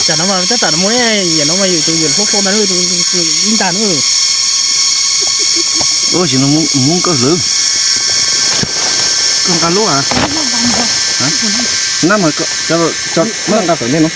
Tam no mas tab tom muaj ib yam no mas yus tus yawm hlob hlob ntag, ib ntag na. Ua tsis no Hmoob koj hlwb, koj nqa lub a, nab mas muab nqa tom ntej no.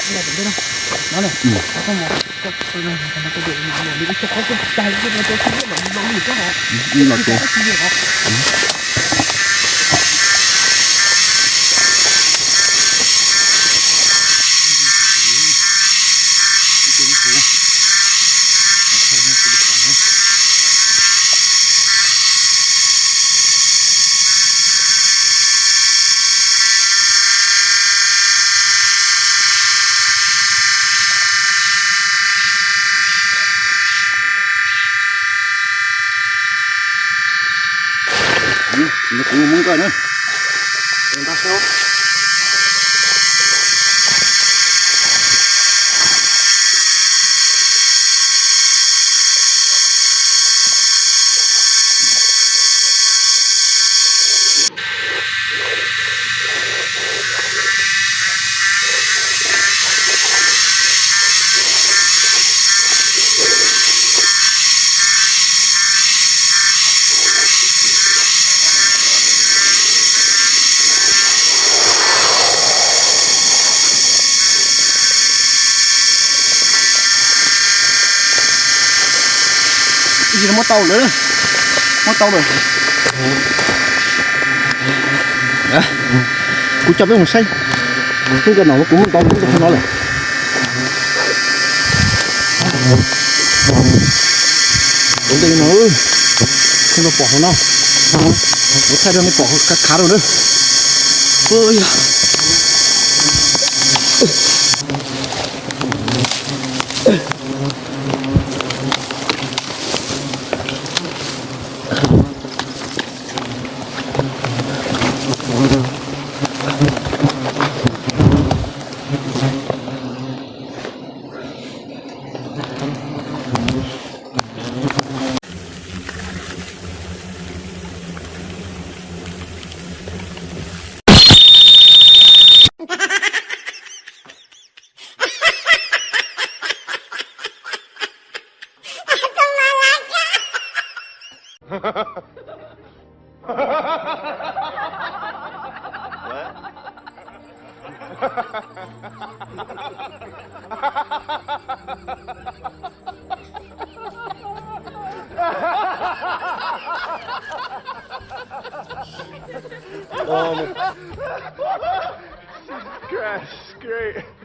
Kuv muab nqa na. Ib tsis muab tau lawm, muab tau lawm. Kuv coj peb mus saib, twb nco no kuv muab tau lub ntej no lawm. Tus ntej no, nej pom hauv no, kuv thaij rau nej pom khav khav rau na. Oh, man. Jesus Christ, it's great.